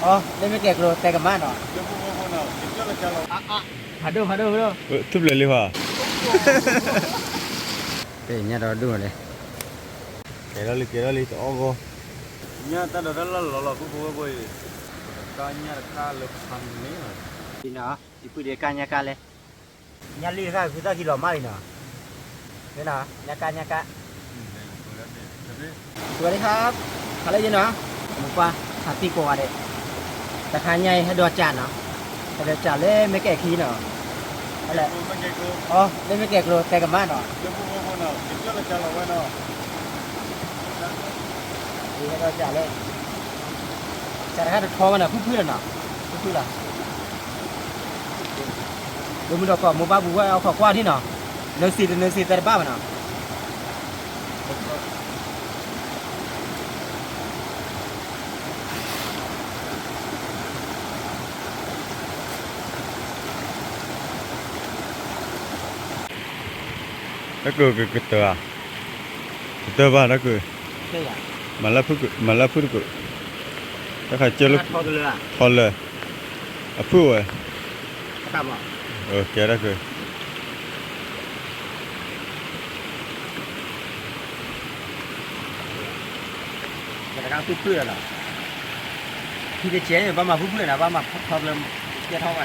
အီ လၢမ့ၢ်ကဲကျိၤတဲကမၣ်နီၤ, ဖးဒိၣ်ဖးဒိၣ်ဖးဒိၣ်, ထူၣ်ဖျဲးလံဟါ, ကဲညါဒီးဒိၣ်လံ, ကဲထီၣ်လံကဲထီၣ်လံတအီၣ်ဂီၢ်, ညါတၢ်ဒိးတၢ်လီၢ်လီၤလီၤ ဖုဖိဝဲၢ်ဖိအံၤ, ကါညါတကါလၢဖးန့ၣ်လီၤ, ယဖုဒံးကါညါကါလဲၣ်, ညါလံတခါဖုသၣ်ခံလီၤမၢ်လံနီၤ, ညါကါညါကါ, สวัสดีครับ, ဟါလၢယဲနီၤ, မိၢ်ပၢ် ဟးသံကိးဂၤဒဲး, တခါညါအံၤဟဲဒိးစးနီၤ, ဟဲဒိးစးလၢမ့ၢ်ကဲခံနီၤ, အီ လၢမ့ၢ်ကဲကျိၤတဲကမၣ်နီၤ, ဟဲဒိးစးလၢ စးတခါတထီဘၣ်နီၤ ဖုၣ်ဖုၣ်လီၤနီၤ, ဖုၣ်ဖုၣ်လီၤ, ဒိမုၢ်ဒီးကီးမိၢ်ပၢ်ပူၤဝဲအီၣ်ခိးကွၢ်ထံနီၤ, နၢၤစံးတနၢၤစံးသဲတဘၣ်ဘၣ်နီၤ တၢ်ကကတၢၢ်ဧါ, ကတၢၢ်ဘၣ်တၢ်က, မၤလၢဖုၣ်တကၢၢ်, တၢ်ခးကၢလၢ, ထီလၢ, အဖုၣ်ဝဲ, ကဲတၢ်က တဂၤဖုၣ်ဖုၣ်လီၤနီၤ, ဖံတကဲဘၣ်မၤဖုၣ်ဖုၣ်နီၤ ဘၣ်မၤထီဖျၢၣ်, ကဲထီၣ်ဘၣ်န့ၣ်,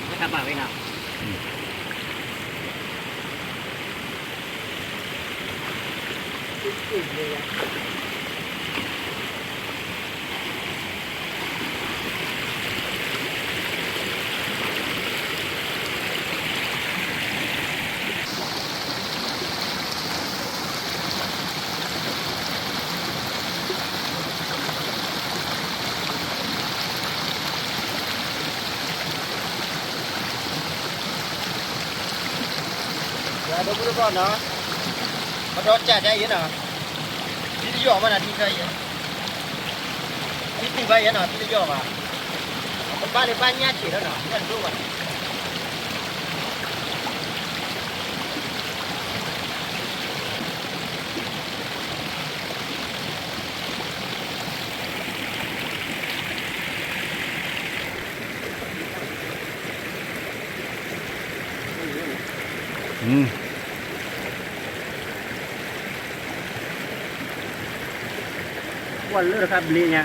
ကဲထီၣ်ဘၣ်ဝဲနီၤ ယဒိၣ်မုၢ်တဘီၣ်နီၤ, ပဒီစးဒ်အံၤနီၤ, ထံတယီၣ်ဘၣ်နီၤ ထံတယီၣ်, ထံတဘၣ်ယဲနီၤ ထံတယီၣ်ဘၣ်, ပဘၣ်လၢဘၣ်ညၣ်ဆံးလီၤနီၤ ညၣ်တဒိၣ်ဘၣ်နီၤ ကွၢ်လၢတခါဘျ့ညါ,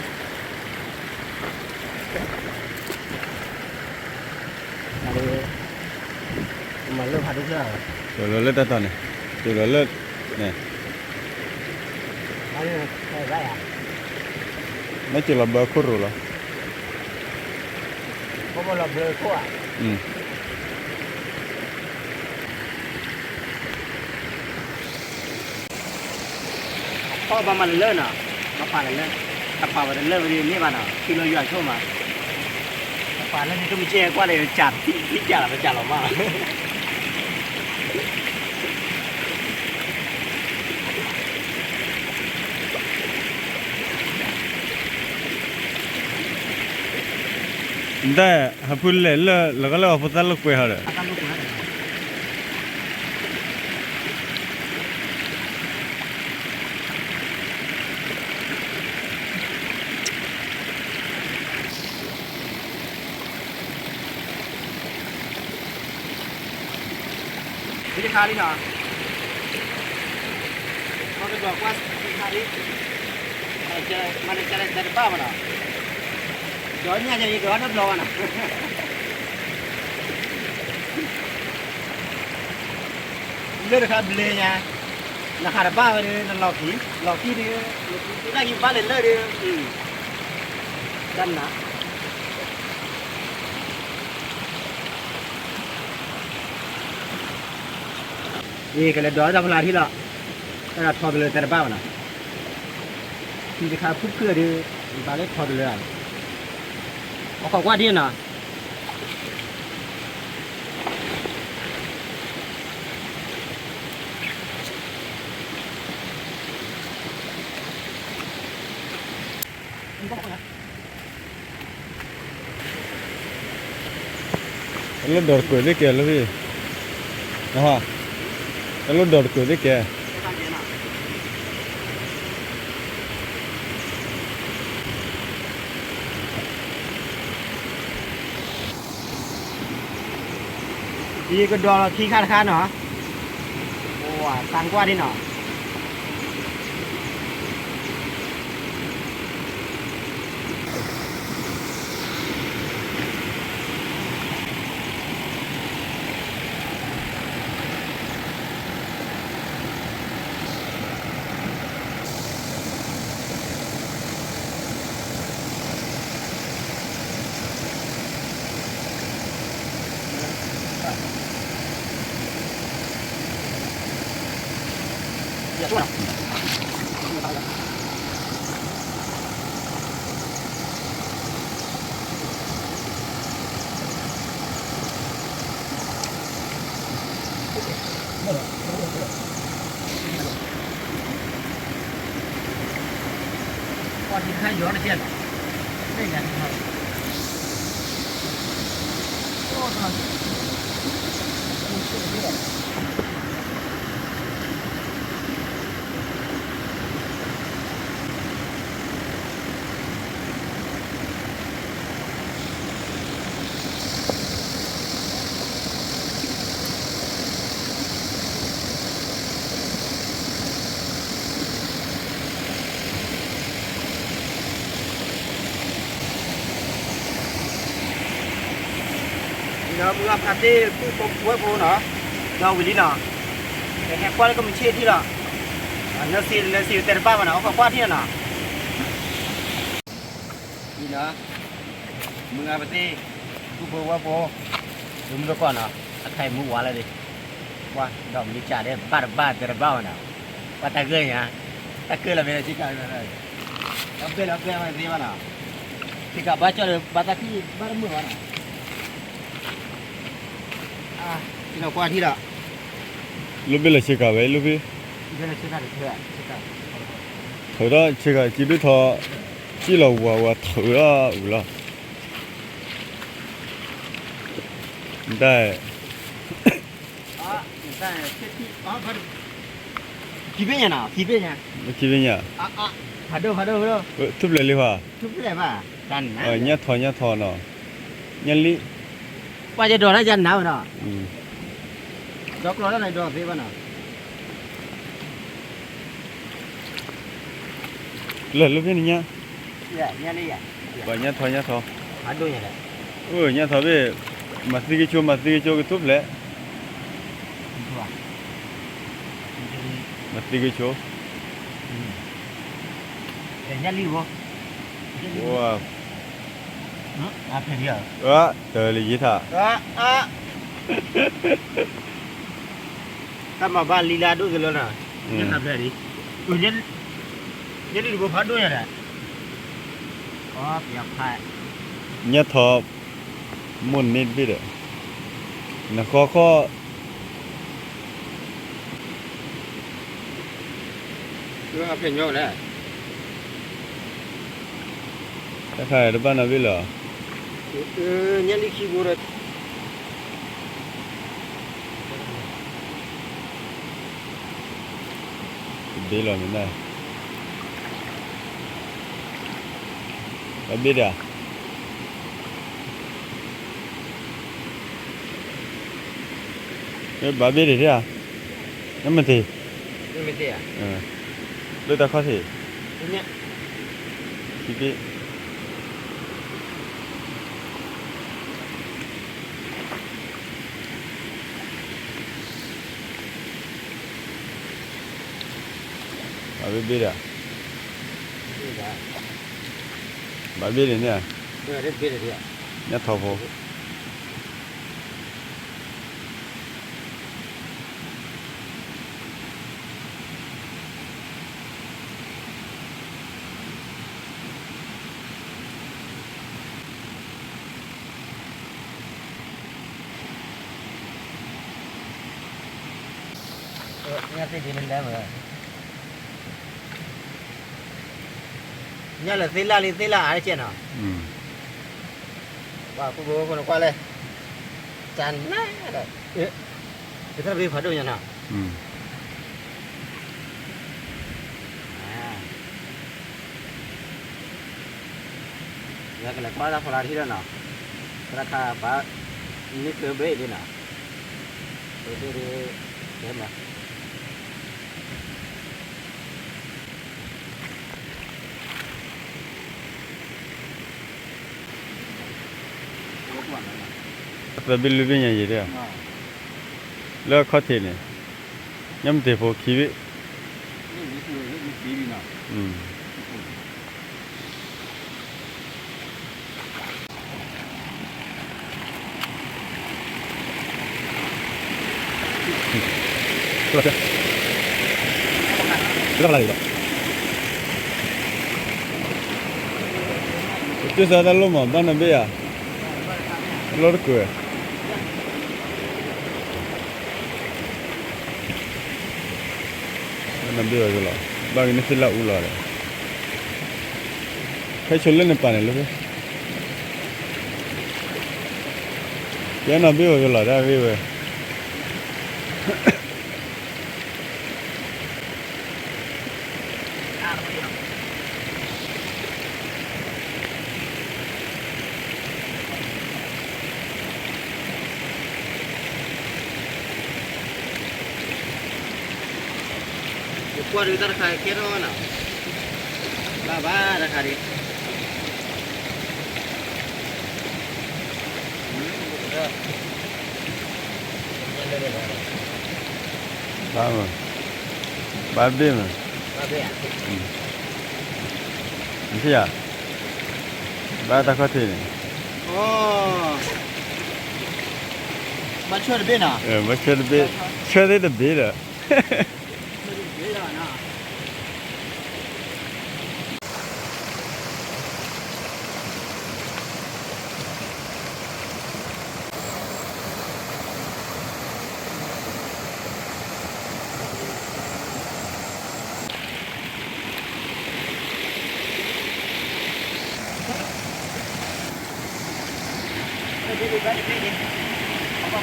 မၤလၢဖးဒိၣ်ဖျၢၣ်, ကၠီၤလီၤလၢတၢ်တီၤန့ၣ်, ကၠီၤလီၤလၢ, မ့ၢ်ကၠီၤလီၤဘၢခိၣ်ရိၤလီၤ, ဘၢခိၣ်ဧါ အီၣ်ဘၣ်မၤလၢာ်နီၤ, ဘၣ်ပာ်လၢာ်, တပာ်ဝဲတလၢာ်ဝဲဒ်န့ၣ်ဘၣ်နီၤ, ထံလီၤယွၤဆိၣ်မး, တပာ်လၢနကမ့ၢ်ကဲကွၢ်ဒီး ကးသံကးလီၤ ပကးလီၤမး, နတၢ်ဟးဖုလဲၣ်လၢ လီၤကလၢအီၤဖိသၣ်လိာ်ကွဲဟီဒီး မ့ၢ်တခါလံနီၤ, မ့ၢ်တဘျီကွၢ်တခါလံ, မၤန့ၣ်ကလဲၣ်တဘၣ်ဘၣ်နီၤ, ဒီးညါယံၤဒီးတဘျီဘၣ်နီၤ, လၢတခါဘျ့ညါ, နဟးတဘၣ်ဝဲဒီး နလီၤခံ, လီၤခံဒီး, လီၤခံဒၣ်ယံၤဘၣ်လၢလၢဒီး, တၢ်နၤ ယကလဲၤဒိးတၢ်ဖျါထံလီၤ, တၢ်ထီတလၢတၢ်တဘၣ်ဘၣ်နီၤ, ထံတခါဖုၣ်ဖုၣ်ဒီး, ယဘၣ်လၢထီတလၢ, အခိးကွၢ်ထံနီၤ. တၢ်လိၣ်ဒိးတကွဲးသ့ၣ်ကဲလၢဖဲ, တၢ်လိၣ်ဒိးတကွဲးသ့ၣ်ကဲ. ယကဒိးလီၤခံခါတခါနီၤ, အိၣ်သးကွၢ်ဒ်နီၤ. ဒီးမုၢ်ဂၤဖါတ့ၢ် ပုၢ်ဖိဝဲၢ်ဖိနီၤ, ဒီးဝံၤလံနီၤ, ဟဲကွၢ်လၢကမုၢ်ဆ့ၣ်ထံလီၤ, နၢၤစံနၢၤစံတဲတဘၣ်ဘၣ်နီၤ, အိၣ်ခိးကွၢ်ထံလီၤနီၤ. အံၤနီၤ, မုၢ်ဂၤဖါတ့ၢ် ပုၢ်ဖိဝဲၢ်ဖိ, ဒိမုၢ်ဒိၣ်ကီၢ်နီၤ, အခဲအံၤမုၢ်ဝါလၢဒံး, ကွၢ်ဒီးမုၢ်ကးဒဲး ဘၣ်တဘၣ်တဲတဘၣ်ဘၣ်နီၤ, ကွၢ်တၢ်ဂၢၢ်ညါ, တၢ်ကၢၢ်လီၤမ့ၢ်လၢဆ့ကၤ, အဘဲလီၤဘဲမ့ၢ်သ့ဘၣ်နီၤ, ဆ့ကၤဘၣ်ကၠီၣ်ဒီးဘၣ်တၢ်ခံဘၣ်တမုာ်ဘၣ်နီၤ. ထံလီၤကွၢ်ထံလီၤ, လိၣ်ဘ့ၣ်လီၤဆ့ကၤဝဲ လိၣ်ဘ့ၣ်, ထုးထီၣ်ဆ့ကၤ စံဘ့ၣ်ထီ, စံၣ်လီၤဝၤဝၤထုးထီၣ်အုးလီၤ, တၢ် ခံဘ့ၣ်ညါနီၤ, ခံဘ့ၣ်ညါ, ခံဘ့ၣ်ညါ, ဖးဒိၣ်ဖးဒိၣ်ဖးဒိၣ်, ထူၣ်ဖျဲးလံဟါ, ထူၣ်ဖျဲးဘၣ်, ညၣ်ထီၣ်ညၣ်ထီၣ်နီၤ, ညၣ်လံ, ပှၤယဒိးတၢ်ယၤနၤဝဲနီၤ, ဒီကျီၢ်တၢ်န့ၣ်ဒိးသ့ဘၣ်နီၤ, လၢလၢဖဲန့ၣ်ညါ, ပှၤညၣ်ထီၣ်ညၣ်ထီၣ်, ညၣ်ထီၣ်ဘ့ၣ်, မၤသံက့ၤဆိ မၤသံက့ၤဆိကထူၣ်ဖျဲး, မၤသံက့ၤဆိ, ညၣ်လံ, တၢ်လၢယံၤထါ, တၢ်မၤဘၣ်လံလၢအဒိၣ်ကလၢနီၤ, ညၣ်လံတဘိဖးဒိၣ်ညါဒီး, ညၣ်ထီၣ်, မိၢ်န့ၢ်တဘ့ၣ်ဒီး, နဃီခီၣ် ဖဲညီလဲၣ်, တၢ်ခါတဘၣ်နီၤဘ့ၣ်လီၤ, ညၣ်လံခံဘိဒီး, တဘ့ၣ်လီၤမ့ၢ်နီၤ, ဘၣ်ဘ့ၣ်ဒံး, ဘၣ်ဘ့ၣ်ဒံးဧါ, နမ့ၢ်သ့, လၢတၢ်ခီၣ်ထံး, ဘ့ၣ် ဘၣ်ဘ့ၣ်ဒံး, ဘၣ်ဘ့ၣ်ဒံးန့ၣ်, ညၣ်ထီၣ်ဖိ ညၣ်သ့ၣ်ဒ်လဲၣ်လဲၣ်မး, ညၣ်လၢသ့ၣ်လၢ်လံသ့ၣ်လၢ်အါတကဲနီၤ, ပှၤကူဘိခိၣ်နကွၢ်လဲၣ်, တၢ်နါဒီး, ကထီၣ်ဘ့ၣ်ဖးဒိၣ်ညါနီၤ, ယကလဲၤကွၢ်တၢ်ဖီလာ်ထံလီၤနီၤ, သရခါဘၣ်, န့ၢ်ကျၢၤဘ့ၣ်ဒ်နီၤ, ဒိၣ်ဒိၣ် ကဲမး သၢဘ့ၣ်လွံၢ်ဘ့ၣ်ညါယံၤဒၣ်, လၢအခီၣ်ထံးန့ၣ် ညၣ်မတ့ၤဖိခံဘ့ၣ်, ကစၢ်တၢ်လိၣ်မး ဘၣ်နဘ့ၣ်ဧါ, လီၢ်တကွဲၢ် ဘၣ်နဘ့ၣ်ဘၣ်ကလီၤ, ဘၣ်ကန့ၢ်သ့ၣ်လၢအူလီၤဒီး, ဖဲဆိလၢနပာ်န့ၣ်လၢဖဲ, ကဲနီၢ်ဘ့ၣ်ဘၣ်ကလီၤ တၢ်ဘ့ၣ်ဝဲ ယကွၢ်ဒုးတၢ်တခါကဲထီၣ်နီၤ, ဘၣ်ဘၣ်တခါဒံး, ဘၣ်မး, ဘၣ်ဘ့ၣ်မး, မ့ၢ်ဧါ, ဘၣ်တၢ်ခီၣ်ထံးန့ၣ်, ဘၣ်ဆၢတဘ့ၣ်နီၤ, ဘၣ်ဆၢတဘ့ၣ်, ဆၢသ့ၣ်တဘ့ၣ်ဒီး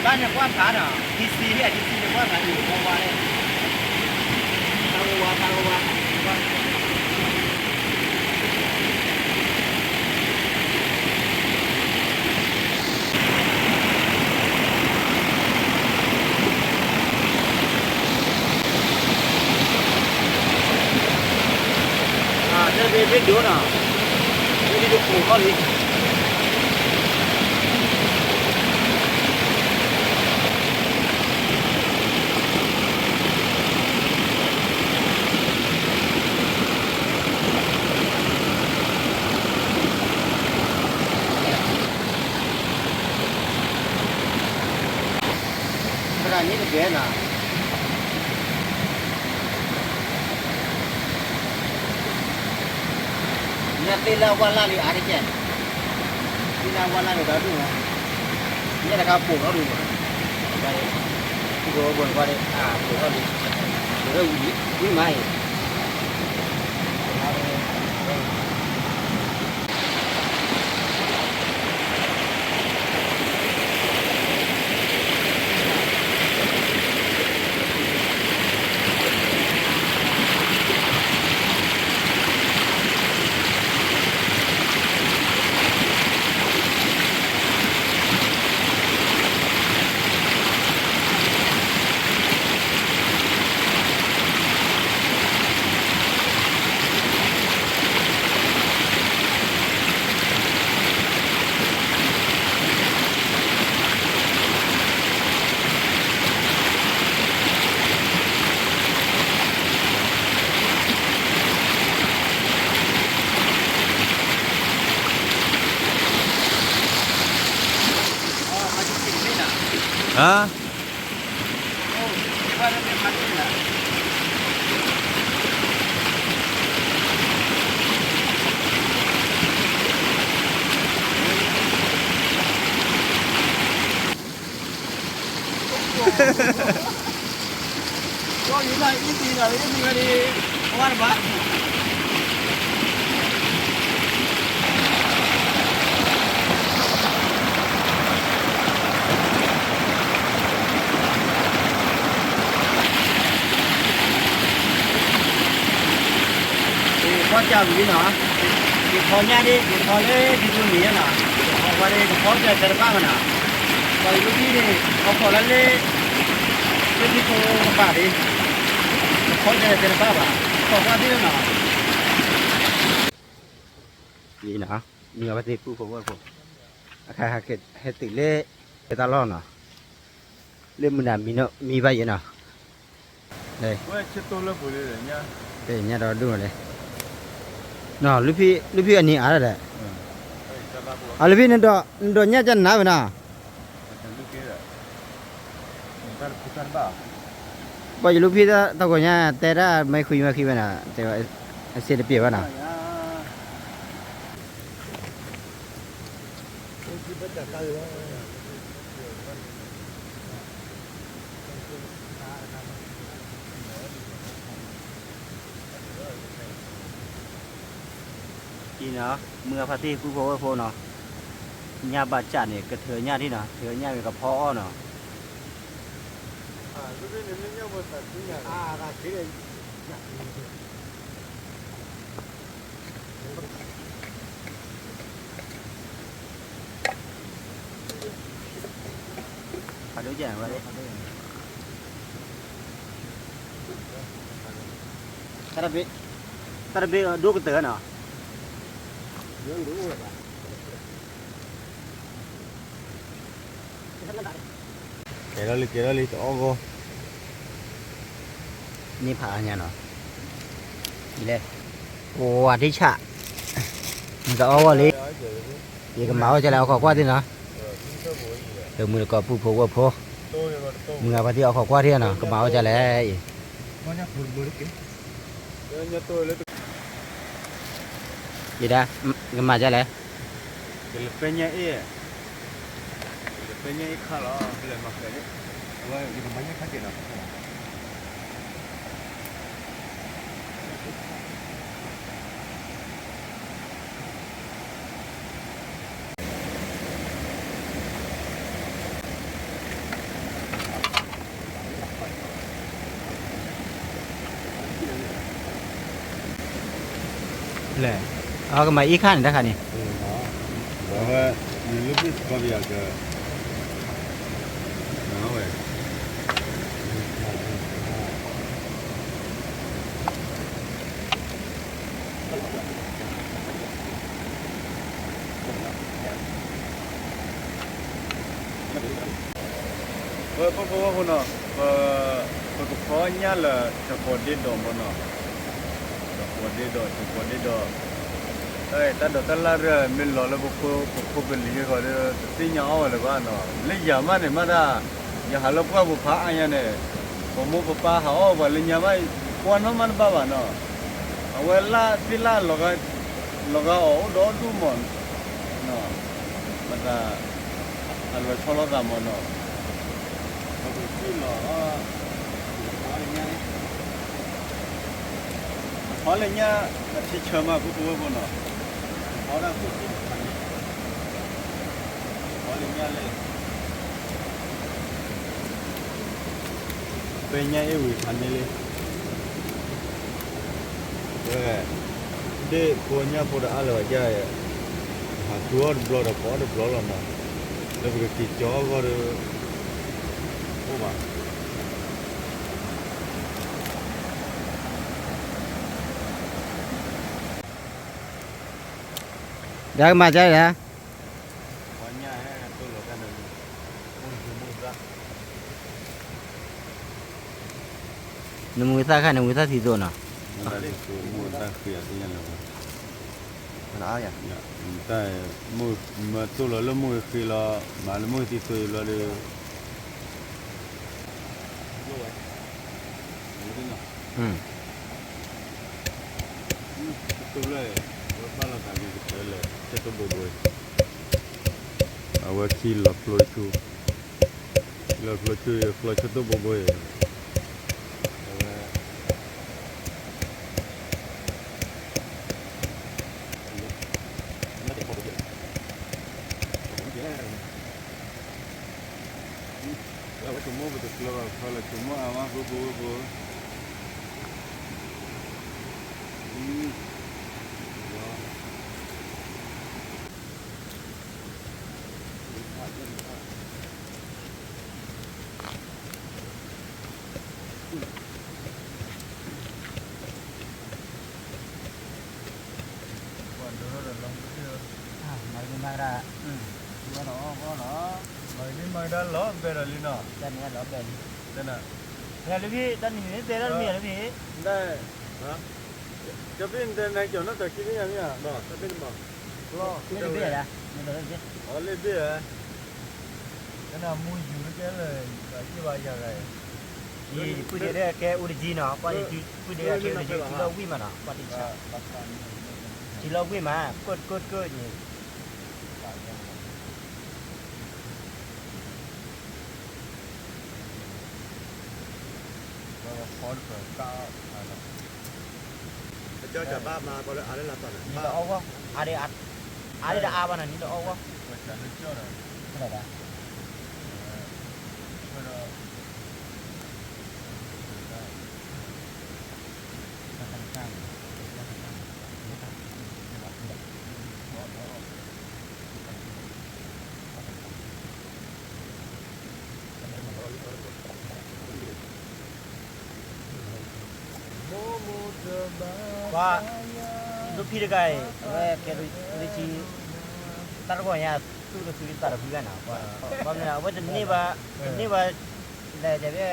ဘၣ်န့ၣ်ကွၢ်ဖးဒီး DC ဟ့ၣ် DC န့ၣ်ကွၢ်ဖးအံၤ ဝါဝါလဲၣ်, တၢ်ဝါဝါ တၢ်ဝါဝါ, တၢ်ဘ့ၣ်ဘ့ၣ်ဒိၣ်နီၤ, ဘ့ၣ်ဒိၣ်ဒိၣ်ခိၣ်ခီၣ်လံ သရၣ်န့ၣ်တကဲနီၤ, ညၣ်သ့ၣ်လၢအဝါလၢ်လံအါတက့ၢ်, သ့ၣ်လၢအဝါလၢ်လံဒီဒူၣ်မး, ညၣ်တခါပိာ်ထီၣ်ဒူၣ်မး, ပကဘၣ်ကွၢ်ဒီး အပိာ်ထီၣ်လံ, ပိာ်ထီၣ်ဝံၤလံ, ဝံၤမးအံၤ ဟါ ယခီၣ်ကၢ်ဝံၤနီၤ, ယခီၣ်ညၣ်ဒ် ယခီၣ်လၢဒ်သိးန့ၣ်နီၤ, ယခီၣ်ဝါဒ် ယခီၣ်ကၢ်တဘၣ်မနီၤ, ပှၤယိၤဒံၣ်န့ၣ် ခီၣ်ခီၣ်လၢလၢ လၢသ့ၣ်ဖိဘၣ်ဒ်, တခီကဲတဲတဘၣ်ဘၣ်, ခီကွၢ်သ့ၣ်လၢနီၤ, အံၤနီၤ, မုၢ်ဂၤဖါတံၢ်ပူဖိဝဲၢ်ဖိ, အခါဟဲတုၤလၢ ကတၢ်လီၢ်နီၤ, လၢမုၢ်နၤမံဘၣ်ယဲနီၤ, ညါဒီးဒိၣ်လီၤ, နီၤ, လူၢ်ဖံအနံၤအါဒီး, အလူၢ်ဖံ နဒိးညၣ်ကနၣ်ဝဲနီၤ ဘၣ်ယလူၢ်ဖံတၢ်သကိးညါ တဲဒၣ်မ့ၢ်ဃံမ့ၢ်ဃံဝဲနီၤ, တဲဝဲ, အစ့တပျဲၢ်ဘၣ်နီၤ, အံၤနီၤ, မုၢ်ဂၤဖါတံၢ်ပူဖိဝဲၢ်ဖိနီၤ, ညၣ်ဘၣ်စၢ်န့ၣ် ကထၢညၣ်ထံၣ်နီၤ, ထၢညၣ်ကဖီအီၣ်နီၤ. တၢ်တဘ့ၣ်ဒိၣ်ကတၢၢ်နီၤ, ကဲထီၣ်လံ ကဲထီၣ်လံ တအီၣ်ဂီၢ်, န့ၢ်ဖးအါညါနီၤ, လဲၤ, ဝၤထံဆး, နတအီၣ်ဂီၢ်လံ, ယကမၤအီၣ်ကလဲၣ် အီၣ်ခိးကွၢ်ထံနီၤ, လၢမုၢ်တကိးပူဖိဝဲၢ်ဖိ, မုၢ်ဂၤဖါတံၢ်အီၣ်ခိးကွၢ်ထံနီၤ ကမၤအီၣ်ကလဲၣ်အံၤ ယဒၣ်, ကမၤဒ်လဲၣ်, ကလၢပဲညၣ်အ့ၣ်, ကလၢပဲညၣ်အ့ၣ်ခါလီၤ, ကလၢမၤဃဲးန့ၣ်, အဝဲယကမၤညၣ်ခါကဲးနီၤ. လဲၣ်, အကမၤအ့ၣ်ခါန့ၣ် တၢ်ခါန့ၣ်, အဝဲ, နလၢဘ့ၣ်စကီးပယီၤက, ဝဲ ပဖိဖိဖိနီၤ, ပကဖီညၣ်လၢတကိးဒ့ဒီးမနီၤ, တကိးဒ့ဒီး တကိးဒ့ဒီး, တၢ်ဒိးတၢ်လၢ်ရၢၢ် မ့ၢ်လီၤလၢပဖိပလံၤဟ့ၣ်ဃီဒီး တသ့ၣ်ညါအီၣ်ဝဲလၢၤဘၣ်နီၤ, လၢယၤမးန့ၣ်မးတၢ်, ယဟးလၢပှၢ်ပူၤဖးအါညါန့ၣ်, ပမိၢ်ပပၢ်ဟးအီၣ်ပှၤလၢညါမး, ကွၢ်နီၢ်မးတဘၣ်ဘၣ်နီၤ, အဝဲလၢ်သ့ၣ်လၢ် လီၤဂာ်အီၤအိၣ်ဒီးဒူၣ်မး, မတၤ, အလီၤဆီလိာ်သးမးနီၤ, ပကသ့ၣ်လီၤ, ဖီလၢညါအထံဆၢမး ဖိဖိဝဲဖိနီၤ, ဖီဒၣ်ကိးသ့ၣ်တဖၣ်န့ၣ်, ဖီလၢညါလၢ ပဲညၣ်အ့ၣ်ဝံၤဖးန့ၢ်လံ, ဝဲ, ဒ့ၣ်ဖိညၣ်ဖိတအါလၢၤဘၣ်က, ဟးသူအီၣ်တဘျီဒီးဖီအီၣ်တဘျီလီၤနီၤ, လၢပကက့ၤကၠီအဂီၢ်ဒီး, အိၣ်ဘၣ် ဒီးကမၤဒ်လဲၣ်, နမုၢ်သၣ်ခါန့ၣ် မုၢ်သၣ်သံသိးနီၤ, တၢ်, မ့ၢ်သိၣ်လီၤလၢမုၢ်ဃ့လီၤ, မၤလၢမုၢ်သံသိးယဘျီဒီး တိၢ်လၢ, ဝဲဘၣ်လီၤသးက့ၤကတၢၢ်လၢ ဆၢတိၢ်ဘိဘိအံၤ, အဝဲခံလီၤဖျိဆူ, လီၤဖျိဆူအံၤဖျိဆၢတိၢ်ဘိဘိအံၤ, အဝဲ လၢဝဲဆိမိၣ်ပတကျၢၤဘၣ်ခီလၢဆိမိၣ်အါမး ဖိဖိဖိဖိ, လီၤ, မၤဒၣ်, မၤဒၣ်လီၤဘဲဒီးလံနီၤ, တၢ်န့ၣ်လီၤဘဲလံ, တၢ်လၢဖံ တၢ်နံၤန့ၣ်တဲလီၤတမံၤလၢဖံ, ကဖံနတဲနကၠီၤနီၢ်တၢ်ခံဖံယၤမ့ၢ်ဧါ, တဘ့ၣ်, လၢဘ့ၣ်ဧါ, လၢဘ့ၣ်ဧါ, ကနၣ်မူယူၤကဲလၢာ်, ဘၣ်ယံၣ်ဘၣ်ယၤဂၤ, ဖုဒဲးကဲအိၣ်တယံၤနီၤ, ဖုဒဲးကဲအိၣ်တယံၤ ထံလီၤဝံၣ်မးနီၤ, ပှၤတံၢ်ဆါ, ထံလီၤဝံၣ်မး, ကိးကိးကိးန့ၣ် နံၤတအီၣ်ဂီၢ်, အါဒံး, အါဒံးတအါဘၣ်နီၤ, နံၤတအီၣ်ဂီၢ်, ပှၤ, ဒိၣ်ဖံတဂၤအံၤ အဝဲကဲရူၢ်ဆံ, တၢ်တဂီၢ်ညါ, သူၣ်တသူၣ်တသးတဖုဂၤနီၤ, ပှၤမ့ၢ်အဝဲတန့ၢ်ဘၣ်, တန့ၢ်ဘၣ်, လဲၤတဲဝဲ,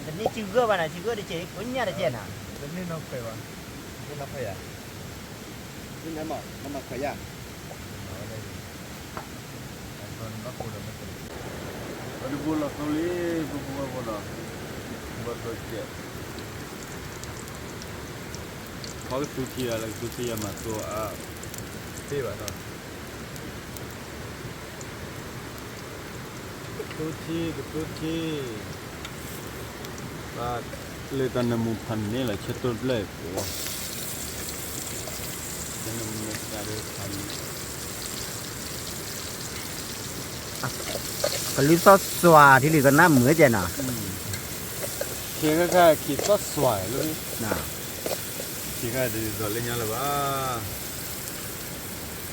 တန့ၢ်စုဂၢၢ်ဘၣ်နီၤ, စုဂၢၢ်တကဲး ကိညၣ်တကဲးနီၤ, တန့ၢ်နီၢ်ခွဲးဘၣ်, တန့ၢ်နီၢ်ခွဲးယၤ, တန့ၢ်နီၢ်ခွဲးယၤ ပှၤတဘိလီၤသိလံ, ပဖိဝဲဖိနီၤ, ဘၣ်သိစဲး, ခီကသူထံဂၤလၢကသူထံယၤမၤသိအါ, သ့ဘၣ်နီၤ, ကသူထံ ကသူထံ, လၢတၢ်နၢမူဖးန့ၣ်လီၤ ဆဲတိၢ်တဖျၢၣ်ပှၤ ကလုၢ်သီၣ်စွၤထံလံၤကနၣ်မုာ်ကဲနီၤ, ခံခါခံသီၣ်စွၤလၢ, ခံခါဒ်သိးလၢညါလၢၤဘၣ်,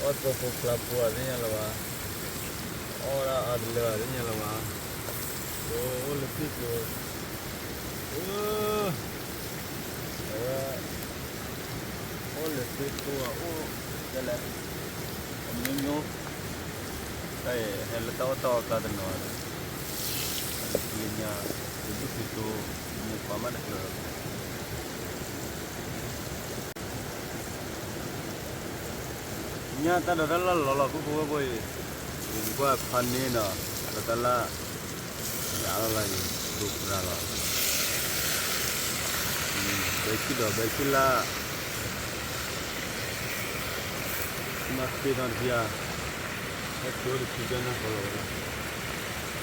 အီၣ်သိဖိကျါဖိအသ့ၣ်ညါလၢၤဘၣ်, အီၣ်ဒၣ်အါတလၢအသ့ၣ်ညါလၢၤဘၣ်, အိၣ်လၢသ့ၣ်ကိး, အဝဲ အိၣ်လၢသ့ၣ်ကိးအအိၣ်, ကဲလဲၣ်, အမျိုးမျိုး, တၢ်အံၤဟဲလၢတၢ်အီၣ်တၢ်အီကျါတနီၤ, လၢညါ, တဒူၣ်ဖံးသိ, မ့ၢ်ပှၤမးတကျၢၤ ညါတၢ်ဒိးတၢ်လၢလီၤလီၤ ဖိဖိဝဲၢ်ဖိအံၤ, ယကွၢ်ဖးန့ၣ်နီၤ, ဒီးတၢ်လၢ, ယၤလီၤလီၤအံၤ, ဒိးပှၤလီၤ, ဘဲဆံဒီးဘဲဆံလၢ, နီၢ်သ့ၣ်နီၢ်တဖၣ်, ဟဲကၠိတဆံကၢနၢ်ဃီလီၤဝဲဒၣ်,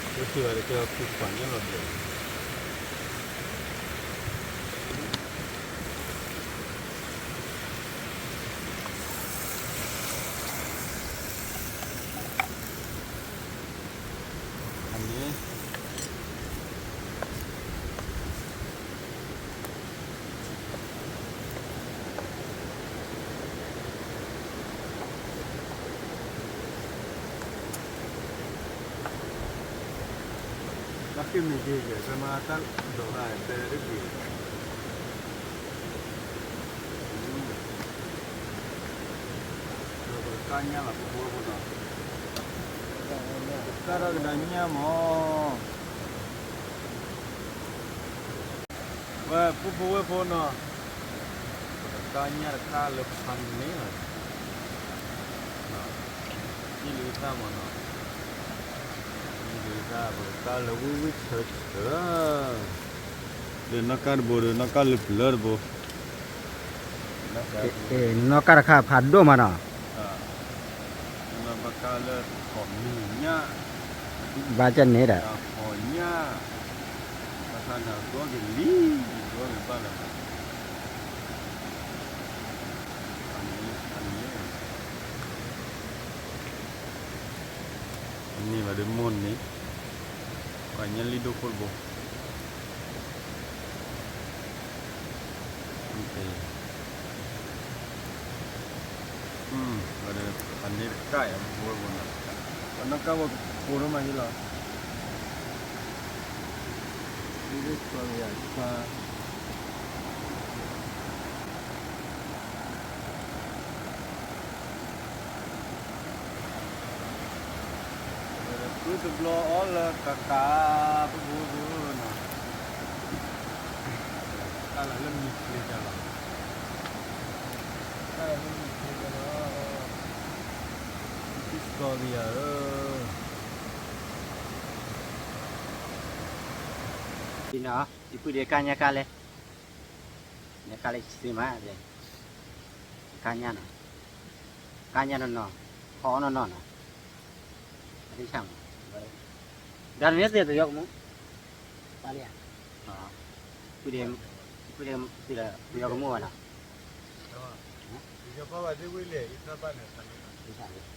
အိၣ်ထံၣ်ဘၣ်တကဲလီၤ ဖုခွးညၣ်လီၤဘျဲၣ် အန့ၣ်, ဘၣ်ဃ့ၢ်မ့ၢ်က့ၤယဲၢ် ပမၤတၢ်ဒိးဂၤတဲတက့ၢ်, ဒီးပကကၢ်ညၣ်လီၤ ဖိဖိဝဲၢ်ဖိနီၤ, ပကၢ်ထီၣ်ကဒါညၣ်မး ဝဲ ဖိဖိဝဲၢ်ဖိနီၤ, ပကကၢ်ညၣ်တခါလၢဖးန့ၣ်လီၤ, ဟံၣ်လံတၢ်မးနီၤ, ဟံၣ်လံတၢ် ပကကၢ်လၢဝ့ၢ်ဝ့ၢ်ဆၢဆၢ, ဒီးနီၢ်ကၢ်တဘိဒီး နီၢ်ကၢ်လၢပျၢၤတဘိ, နီၢ်ကၢ်တခါဖးဒိၣ်မးနီၤ, ဘၣ်ကၢ်လၢထီၣ်မံၤညၣ်, ဘၣ်ကၢ်န့ၣ်ဒီး တၢ်ဖီၣ်ညၣ်, ဘၣ်ဆၣ်န့ၣ် အဒိက့ၤလံ, ဒိက့ၤဘၣ်လၢၤဘၣ်, အန့ၢ်ဘၣ်ဒီးမိၢ်န့ၣ်, ပှၤညၣ်လံဒိၣ်ခိၣ်တဘိ ဘၣ်ဒီး ဖးန့ၣ်တကၢ်အံၤ ဖိဖိဝဲၢ်ဖိနီၤ, ပနီၢ်ကၢ်ဝဲကိးဒိၣ်မးဟံၣ်လီၤ, ဒ်သိးယၤဆါ ပှၤမၤတၢ်ဒိးတၢ်လၢလီၤလီၤ ဃုတဘျီအီၣ်လၢကကး ပဖိဖိနီၤ, တၢ်လီၤလၢမံၤချ့တၢ်လီၤ, တၢ်လီၤလၢမံၤချ့တၢ်လီၤ, တံၤသကိးကယၤဧၢ, နီၤ, ယပုၢ်ဒ့ကါညါကါလဲၣ်, ညါကါလဲၣ်စ့မး, ကါညါနီၤ, ကါညါနီၤနီၤ, ဟီနီၤနီၤနီၤ, အသ့ၣ်ဆၣ်မး, ဒီးန့ၣ်သ့ၣ်ပယီၤကမူၣ်, ပှၤလံဧါ, ပုၢ်ဒ့, ပုၢ်ဒ့သ့ၣ်လၢပယီၤကမူၣ်ဘၣ်နီၤ, ယပှၤဘၣ်သ့ၣ်ဝံၤလဲၣ်, အသ့ၣ်ဆၣ်လံ.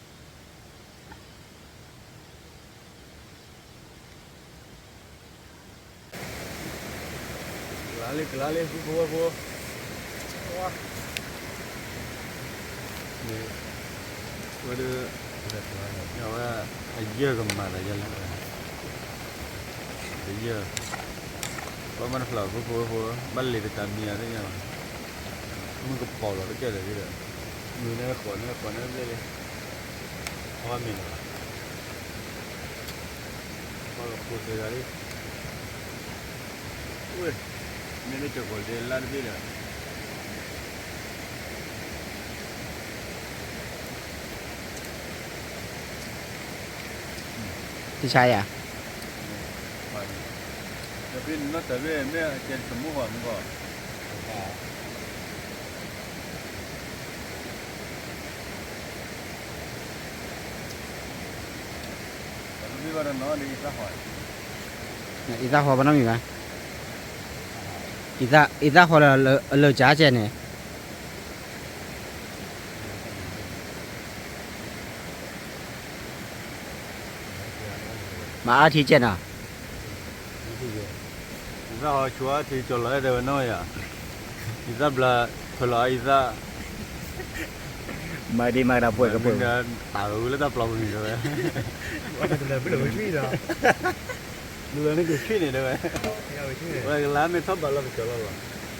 ကလါလံ ကလါလံ ပုၢ်ဖိဝဲၢ်ဖိ, ဝဲဒၣ်, ဝဲ အယၢၢ်ကမၤသးယဲလဲၣ်, တယၢၢ်, ဘၣ်မၤတဖျါ ပုၢ်ဖိဝဲၢ်ဖိ, ဘၣ်လံၤတကးမံၤအသ့ၣ်ညါဘၣ်, မုၢ်ကပီၤလီၤတကဲလၢာ်ဒ်ဒီး, မုၢ်န့ၣ်ဃိးန့ၣ်ဃိးန့ၣ်ဘျဲၣ်လံ, အီၣ်မ့ၤလၢၤဘၣ် ပှၤကဖိသ့ဂၤလံ, ဝဲ, မ့ၢ်လၢကၠီၤကီၤဒဲးလၢတဘ့ၣ်ဒီး, တဆါယၤ တဘ့ၣ်နီၢ်တဘ့ၣ် မ့ၢ်အကဲတမုၢ်ဃီမုၢ်ဃီ တမ့ၢ်ဘၣ်ဒီးနီၢ်ဒီး အံသၣ်ဃီ, အံသၣ်ဃီဘၣ်နီတမံၤဘၣ်, အံသၣ်ဃီလၢအလၢာ်ကၠါကဲန့ၣ်, မၤအါထံကဲနီၤ, အံသၣ်ဃီဆိအါထံကၠီၤလီၤအဲၣ်ဒိးဝဲနီၢ်ယၤ, အံသၣ်ဘျါ, ဖၢလီၤအံသၣ် မၤဒ်မၤကဒါပှဲၤကပှဲၤ, တၢ်ဂ့ၤလၢတၢ်ပျီပူၤန့ၣ်တဲဝဲ, လၢန့ၣ်ကဆံၣ်န့ၣ်တဲဝဲ, ဝဲကလါမ့ၢ်ထီၣ်ဘးလီၤက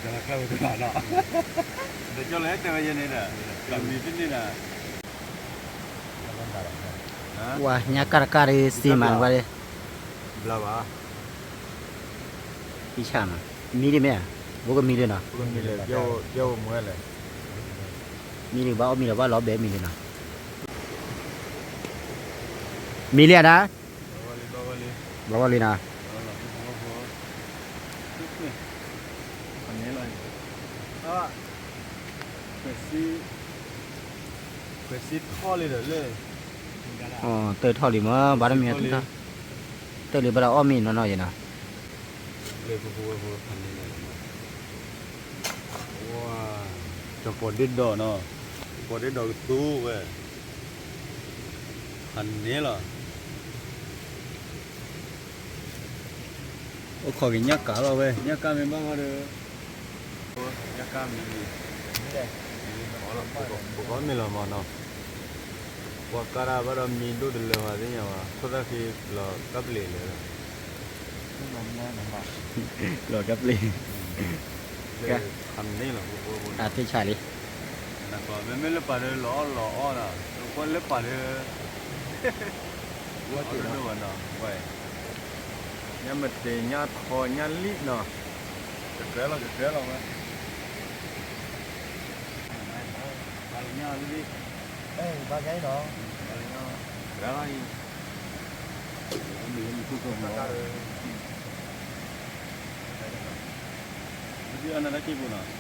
ကၠီၤလီၤလီၤ, ကၠီၤလီၤဟဲတဲဝဲယဲန့ၣ်ဒီး, ကမံၤတန့ၢ်ဒီး, ဝါညါကၣ်တကၣ်ဒီးစ့မၤနကွၢ်ဒီး, ဘျါဘၣ် အံဆၣ်နီၤ, မံဒ်မ့ၢ်ဧါ, ဘိကမံဒ်နီၤ, ပျဲဝဲမွဲလဲၣ်, မံဒ်ဘၣ်အီၣ်မံဒီးဘၣ်လီၤဘဲမံဒ်နီၤ, မံလံဧါဒၣ်, ဘၣ်ဝဲလံနီၤ, ခွဲးစံထီၣ်လံဒီးလၢ, တၢထီၣ်လံမ့ၢ် ဘၣ်တမံၤ, တၢလံဘၣ်ဒီးအီၣ်မ့ၤနီၢ်နီၢ်ယဲနီၤ, လၢဖိဖိဝဲဖိဖးန့ၣ်လီၤ, ဝါ, ကၠီၤပီၤဒ့ဒီးနီၤ, ကၠီၤပီၤဒ့ဒီးကသူဝဲ, ဖးန့ၣ်လီၤ အိၣ်ခိးက့ၤညၣ်ကးလီၤဝဲ, ညၣ်ကးမ့ၢ်ဘၣ်ဘၣ်ဒီး, ညၣ်ကးမံၤ, ပကအီၣ်မ့ၤလီၤမးနီၤ, ပှၤကါတၢ်ဘၣ်ဒီးမံၤဒိၣ်တလၢာ်ဘၣ်သ့ၣ်ညါဘၣ်, ခိၣ်သၣ်ဃ့လီၤကပျ့ၤလၢာ်, လီၤကပျ့ၤ, ဖးန့ၣ်လီၤ, အသ့ၣ်ဆၣ်လံ, မ့မ့ၢ်လၢပာ်ဒီးလီၤအီၣ်လီၤအီၣ်နီၤ, ပှၤလၢပာ်ဒီး ဝဲတဒိၣ်ဘၣ်နီၤ, ဝဲ, ညၣ်မတ့ၤ ညၣ်ထီ ညၣ်လံၣ်နီၤ, ကကဲလီၤ ကကဲလီၤဝဲ, ဘၣ်လၢညၣ်လံၣ်, ဘၣ်လၢညၣ်, ကဲလီၤအံၤ, မ့ၢ်မ့ၢ်ခိၣ်ခိၣ်မ့ၢ်, ဒ်အနၢ်တၢ်က့ၤပူၤနီၤ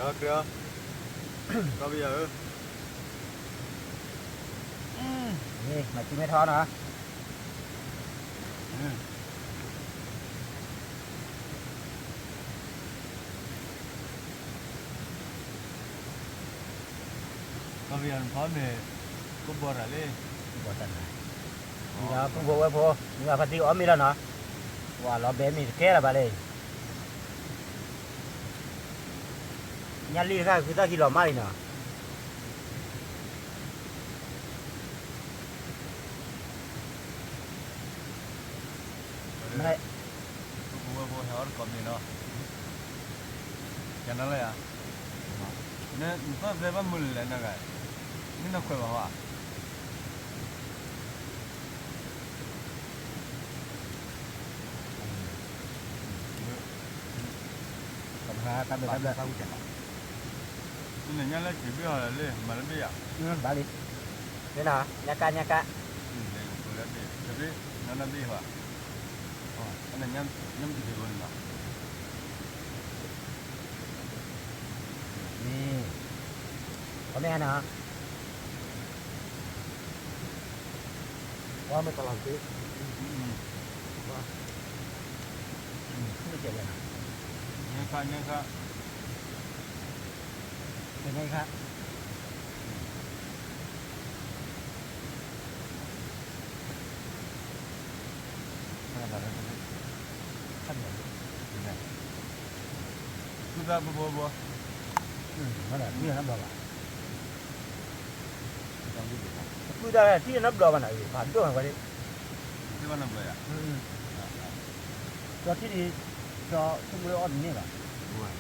ကြၢး, ကြၢး, ကီၢ်ပယီၤဧၢ, မၤစုမဲထီၣ်နီၤ ကီၢ်ပယီၤနဖီမ့ၢ် ကဘီတၢ်လံ, ကဘီတၢ်လံ, မ့ၢ်ဒီးပုၢ်ဖိဝဲၢ်ဖိ, မ့ၢ်ဒီးဖါတံၢ်အီၣ်မ့ၤလီၤနီၤ, ဝဲလီၤဘဲမ့ၤတကဲလၢၤဘၣ်လံ, ညၣ်လံၣ်တခါ ဃုသၣ်ခံလီၤမၢ်လံနီၤ က ပူဖိဝဲဖိဟဲအီၣ်တကိးမ့ၤနီၤ, ယၤနီၤလၢယၤ, နသီၣ်သဲဘၣ်မုာ်လၢလဲၣ်နဂၤ, မ့ၢ်နခွဲးဘၣ်ဟီဧါ, နညါလၢစံးဘ့ၣ်ဟီလၢလ့ၣ် မၤလၢဘ့ၣ်ယၤ, ဘၣ်လံ, ညါကါညါကါ, တဘ့ၣ်, နီၢ်နီၢ်ဘ့ၣ်ဟီ, ညါမ့ၢ်တဘ့ၣ်ဘၣ်န့ၣ်လီၤ, မ့ၢ်, အမ့ၢ်နီၤ, ဝါမ့ၢ်တလီၤသ့, မ့ၢ်ကဲလဲၣ်နီၤ, ညါခါ, ညါခါ, ညါခါ, သူၣ်တၢ်ဘိဘိဘိ, မ့ၢ်နဘျီဘၣ်, သူၣ်တၢ်ထံၣ်နဘျီဘၣ်နၤ, ဖးဒိၣ်မးဝဲဒၣ်, ထံၣ်ဘၣ်နဘျီယၤ, ကၠီထံၣ်ဒံး, ကၠီဆိကမိၣ်လၢအီၣ်တန့ၢ်ဘၣ်,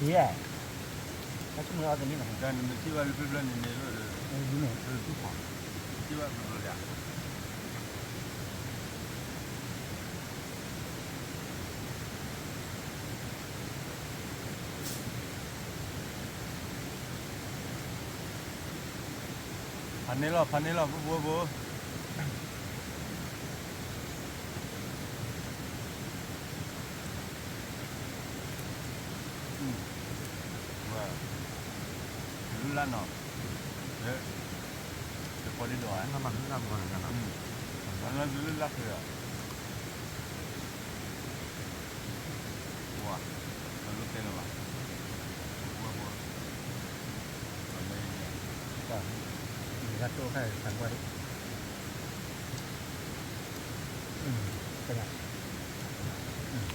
ယဲ, တၢ်ဆိကမိၣ်လၢအီၣ်တန့ၢ်ဘၣ်, တၢ်နမ့ၢ်ထံၣ်ဘၣ်လၢဖျၢၣ်ဖျၢၣ်န့ၣ်န့ၣ်, ထံၣ်ဘၣ်ဖျၢၣ်ဖျၢၣ်ယၤ ဖးန့ၢ်လီၤ, ဖးန့ၢ်လီၤ, ပူဖိဝဲဖိ, ဝဲ, လုၢ်လၢ်နီၤ, တပီဒံးဒီး, လၢလုၢ်လၢ်ဃုာ်ဒီး, ပှၤ, တလိၣ်တဲလၢၤဘၣ်, ပူဖိဝဲဖိ, တၢ်တိၢ်ခါဆၢကွၢ်ဒံး, မ့ၢ်တိၢ်လဲၣ်, ယၤ,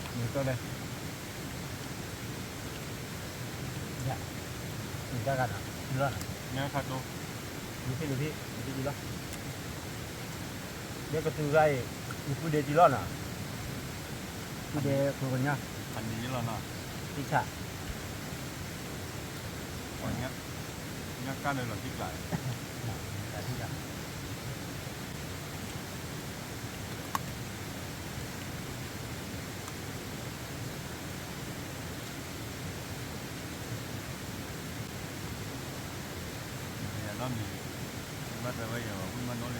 မ့ၢ်တၢ်ဂၤနီၤ, တုၤလီၤနီၤ, ညါခါတိၢ်, လူၤဖံးလူၤဖံး, တုၤလီၤ, ယကတုၤဂၤအံၤ, ယပုၢ်ဒ့တံၤလီၤနီၤ, ပုၢ်ဒ့ဖိကညီ, အနံၤလီၤနီၤ, တံၢ်ဆၣ်, ညါကၢ်လၢလီၤတံၢ်ကျါ, တံၢ်ကျါ ယလီၤမ့ၢ်, ဘၣ်တဲဝဲယၤ ဝံၣ်မးနီၢ်လံ, တ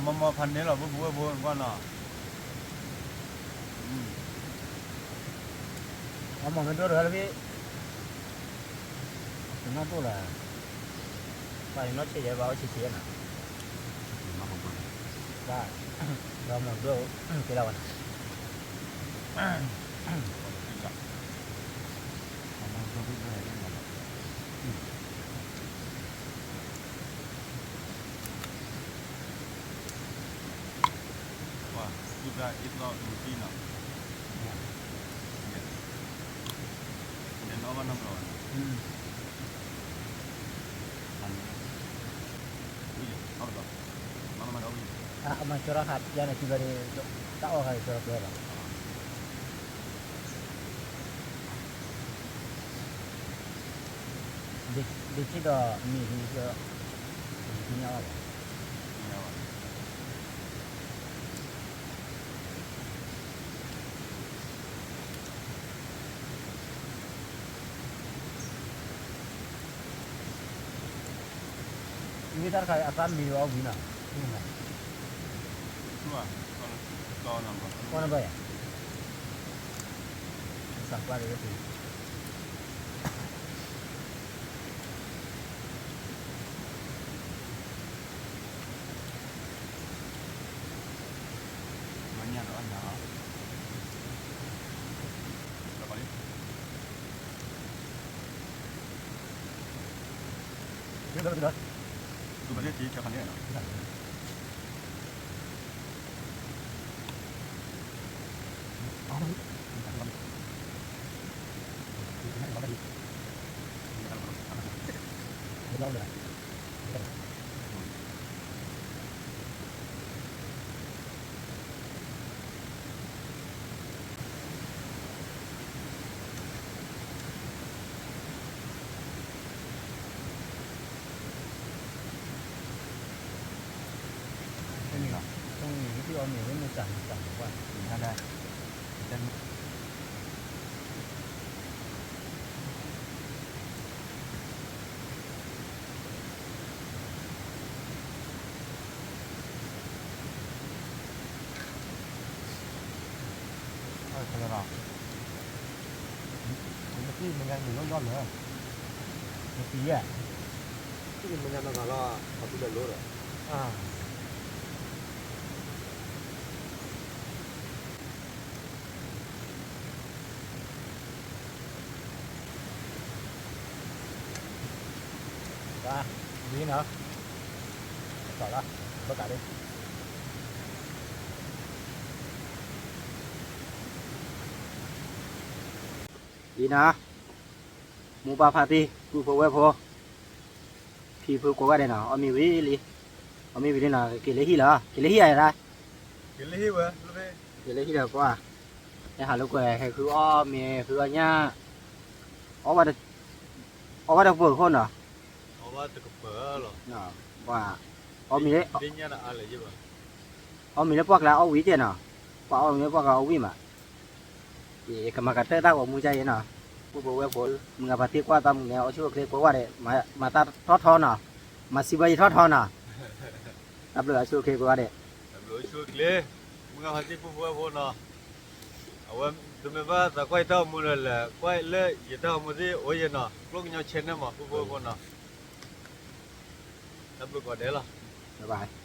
မီမီဖးန့ၢ်လီၤ ပူဖိဝဲဖိကွၢ်နီၤ, အမ့ၢ်မ့ၢ်ဒိၣ်တဂၤလၢဖဲ, တနီၢ်ဒိၣ်လီၤ, ပှၤအံၤနီၢ်ဆံးယဲဘၣ်အိၣ်ဆံးဆံးနီၤ, ဒီးမ့ၢ်ဒိၣ်, ကဲလၢဝဲနီၤ, ပှၤ, အမၤကၠီထီၣ်ခါပျါန့ၣ် ထံဘျီဒီး တၢ်အီၣ်ခါကၠီထီၣ်ပျါလီၤ. ဒ့ထံၣ်ဒီးမ့ၢ်ဒ်သိး, ဒ်သ့ၣ်ညါဘၣ်လီၤ. မ့ၢ်တၢ်တခါအသးမံဝဲအီၣ်ဝံၤနီၤ, ကီနဘၣ်ယၤ, သးပှၢ်တဝဲသ့ၣ်, နသံၣ်မညါန့ၣ်လီၤလီၤလၢ နသံၣ်ယဲၢ် သံၣ်မညါနီၢ်နီၢ်လီၤ အီၤသံၣ်လၢလိၤဒီး ဝံၤနီၤ သီၣ်လီၤ ဘၣ်ကးလံ အံၤနီၤ မိၢ်ပၢ်ဖါတံၢ် ပုၢ်ဖိဝဲၢ်ဖိ ဖံဖုကိးဂၤဒဲးနီၤ အီၣ်မ့ၤဝံၤလံ အီၣ်မ့ၤဝံၤလံနီၤ က့ၤလၢဟံၣ်လီၤ က့ၤလၢဟံၣ်ဧါ က့ၤလၢဟံၣ်ဝဲ က့ၤလၢဟံၣ်ဒီးကွၢ် ဟဲဟးလိာ်ကွဲ ဟဲဃုအီၣ်မ့ၤ ဃုအီၣ်ညၣ် အီၣ်ဝဲတပၢၢ်ဃိနီၤ အီၣ်မ့ၤလၢ အီၣ်မ့ၤလၢပှၢ်ကျါအီၣ်ဝံၤကဲနီၤ ပှၤအီၣ်မ့ၤလၢပှၢ်ကျါအီၣ်ဝံၤမး ယကမၤကတၢၢ်တၢ်ဂီၤမူကါအံၤနီၤ ပုၢ်ဖိဝဲၢ်ဖိ မုၢ်ဂၤဖါတံၢ်ကွၢ်တၢ်မူန့ၣ် အိၣ်ဆူၣ်အိၣ်ချ့ကိးဂၤဒဲး မၤတၢ်ထီထီနီၤ မၤစံးဘၣ်ယထီထီနီၤ တၢ်ဘျုးအိၣ်ဆူၣ်အိၣ်ချ့ကိးဂၤဒဲး တၢ်ဘျုးအိၣ်ဆူၣ်အိၣ်ချ့ မုၢ်ဂၤဖါတံၢ်ပုၢ်ဖိဝဲၢ်ဖိနီၤ အဝဲသုမ့ၢ်ဘၣ်သးကွၢ်ယတၢ်ဂီၤမူဒီးလဲၤကွၢ်လၢယတၢ်ဂီၤမူသ့ၣ်အိၣ်ယဲနီၤ ကျိကညီ channel မး ပုၢ်ဖိဝဲၢ်ဖိနီၤ တၢ်ဘျုးကိးဂၤဒဲးလီၤ bye bye